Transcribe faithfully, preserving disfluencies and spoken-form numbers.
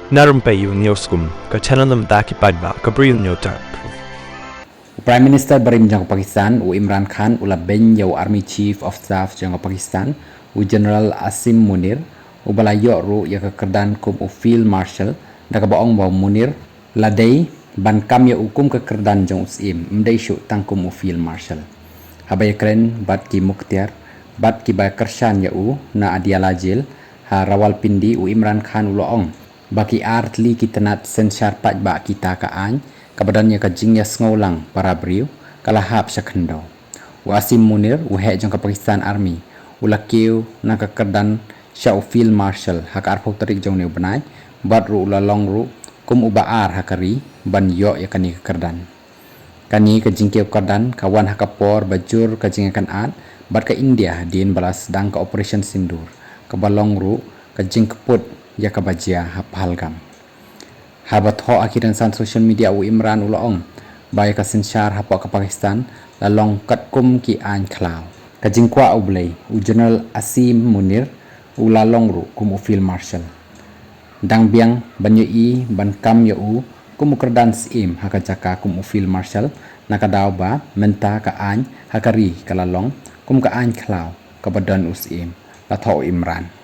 Na rympei ïa u News Kum, ka channel na bynta ki paidbah ka Bri u News Tap. U Prime Minister barim jong ka Pakistan, u Imran Khan, u la beiñ ïa u Army Chief of Staff jong ka Pakistan, u General Asim Munir, uba la ïoh ruh ïa ka kyrdan kum u Field Marshal, da kaba ong ba u Munir la dei ban kam ïa u kum ka kyrdan jong u Syiem, ym dei shuh tang kum u Field Marshal. Haba ïakren bad ki muktiar bad kiba kyrshan ïa u na Adiala Jail ha Rawalpindi, u Imran Khan u la ong ba ki ar tylli ki tnat synshar paidbah kita ka aiñ kaba don ïa ka jingïasngew lang para briew ka la hap sha khyndew. U Asim Munir, u heh jong ka Pakistan Army, u la kiew na ka kyrdan sha u Field Marshal ha ka arphew tarik jong une u bnai, bad ruh u la long ruh kum uba ar ha ka ri ban ïoh ïa kane ka kyrdan. Kane ka jingkiew kyrdan ka wan ha ka por ba jur ka jingïakynad bad ka India hadien ba la sdang ka Operation Sindoor, kaba long ruh ka jingkput ïa kaba jia ha Pahalgam. Haba thoh ha ki rynsan social media, u Imran u la ong ba ïa ka synshar hapoh ka Pakistan la long katkum ki aiñ khlaw. Ka jingkwah U Blei, u General Asim Munir u la long ruh kum u Field Marshal. Dang biang ban ïohi ban kam ïa u kum u kyrdan syiem ha ka jaka kum u Field Marshal, na ka daw ba mynta ka aiñ ha ka ri ka la long kum ka aiñ khlaw kaba don u syiem, la thoh u Imran.